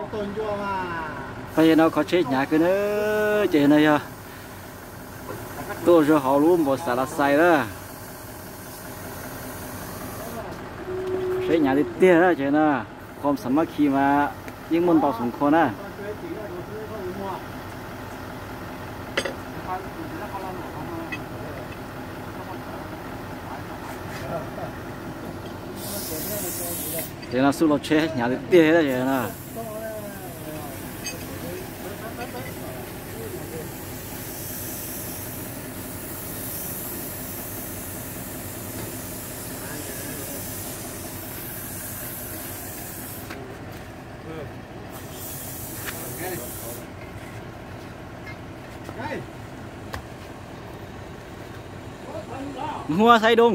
Pab yawg no kho tsheb hnyav kawg na, ces no yog tuaj ua zog hauv lub npau xav las xais na. Tsheb hnyav tiag tiag na ces no, khom xam mab khi mas yeej muaj ntau xoom khua na. Ces no xub los tsheb hnyav tiag tiag na. Nws hu xaiv doo,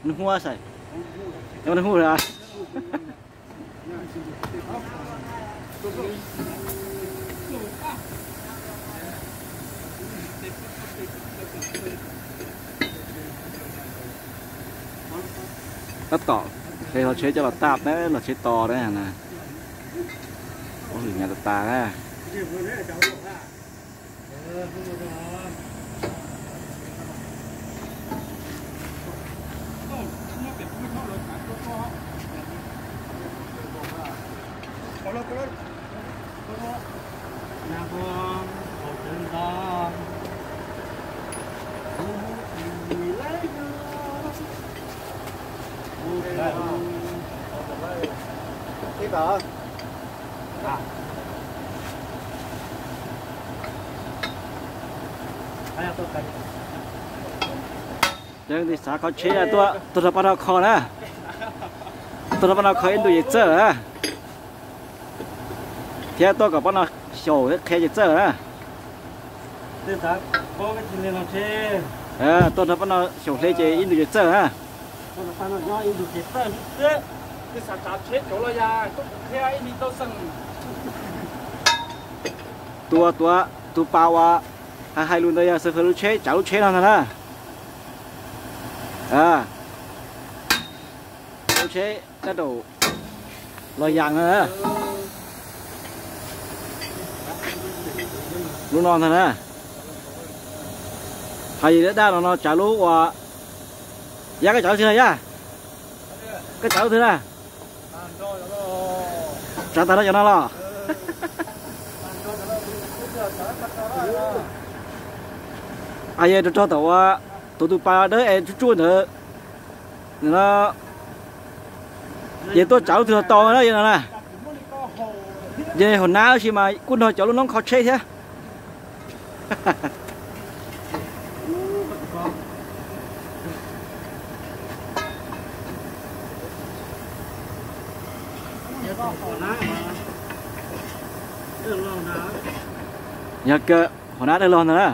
nws hu xaiv, nws hu. Tab tom hle hlo tsheb coj los tap na, los tsheb to na. Ua lwm nyav tas tas na. Leej twg xav kho tsheb tuaj, tuaj nrog pab no kho na. Tuaj nrog pab no kho ib ntu ces txawj na. Thiab tuaj kom pab no xyaum thiab qhia ces txawj na. Tuaj nrog pab no xyaum hle ces ib ntu ces txawj na. Tus, tus, tus pas uas hais hais lus ntawd yog xav hawv lub tsheb, tsav lub tsheb no ntag na. Lub tsheb dab daum los yas na. Lub no ntag na. Hais dab dab no no tsav lub uas, yaj koj tsav lub twg na yaj? Koj tsav lub twg na? Tsav tag no cov no los? Yog rog rog tom uas tus, tus pas dawb es tsuj tsuj ntawd no, ces tuaj tsav lub twg los tau na yog no na. Yog hauv nab tab sis mas kuj nrog cov lub noob kho tsheb thiab. Yog kawg hauv nab dawb log ntag na.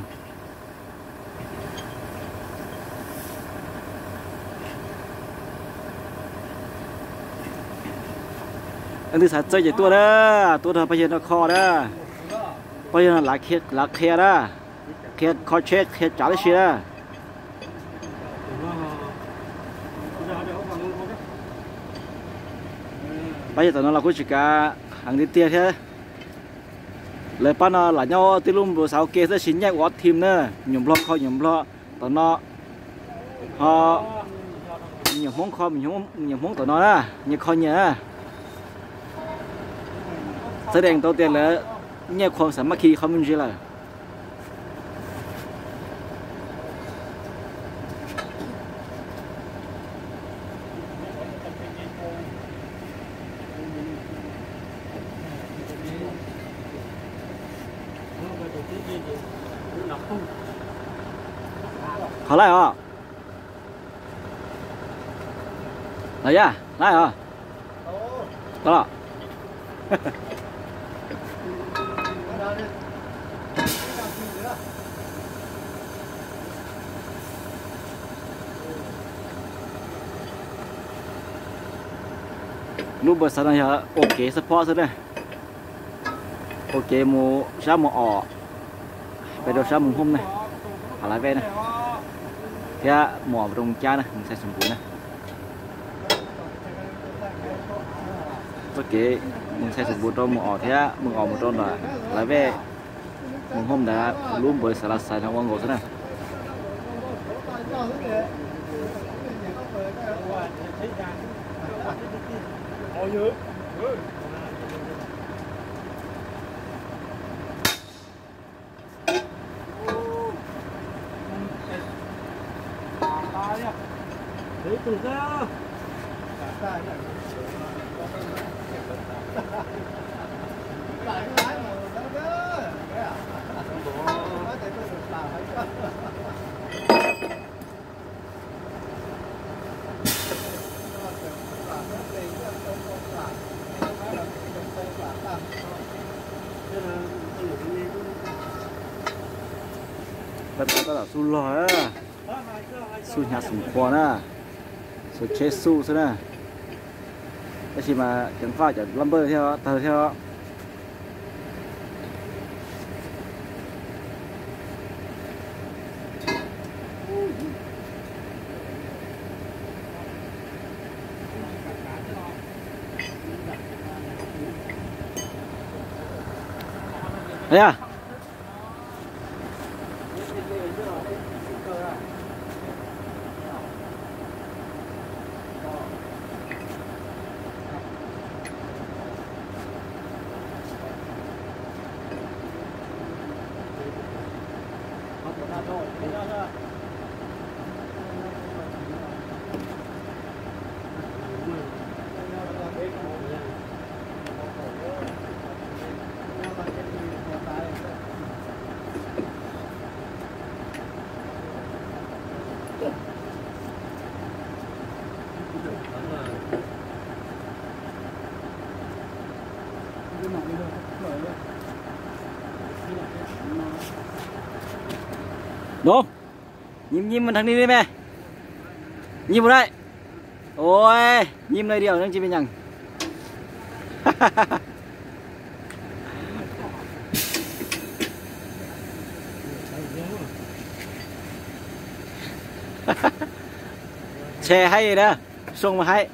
Leej twg xav txawj ces tuaj na, tuaj nrog pab yawg no kho na. Pab yawg no lav qhia na, qhia kho tsheb qhia tsav tib si na. Pab yawg tom no los kuj tsis kav heev tiag tiag thiab. Lawv pab no lam nyob tib lub npus xav ua ke tab sis nyiaj ua ob thim na, nyuam nplog kho nyuam nplog tom no, ho nyuam Hmoob kho nyuam Hmoob tom no na, nyias kho nyias na. Txawj dees tau tias lawv nyiaj khuam xam mab khi qhov me ntsis lawm. Qhov laij os. Los yaj, laij os. Tau los. Lub npau xav no yog ua kev xab phob xwb na. Ua kev mus sab mus om, pem rau sab mus Hmoob ne, Hav Laj Vej na, thiab mus om rau Moos Cab na, mus Xais Xoom Npus na. Txoj kev mus Xais Xus Npus rau Moos Os thiab Moos Os mus rau ntawm Lais Vej, Moos Hom ntawd lub npawb xav las xais no ua nkaus xwb na. Tab tom xub log, xub hnyav xoom qhuav na, xuas tsheb xub xwb na. Tab sis mas ceev faj cov lab npawj thiab tawg thiab. Nov, nyim nyim mus nrhag ni li me. Nyim mus dai. Ua, nyim li diam neeg tsis me nyeem. Tshe haib na, soo mas haib.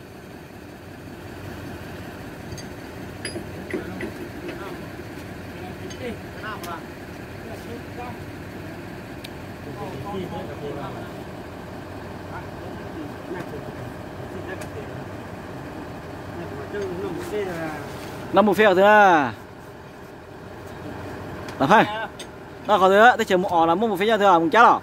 Noj mus feb os twg na. Lawm hais, noj qhov twg teb chaws Moos Os los muaj mus feb nyob twg os, Moos Cab los?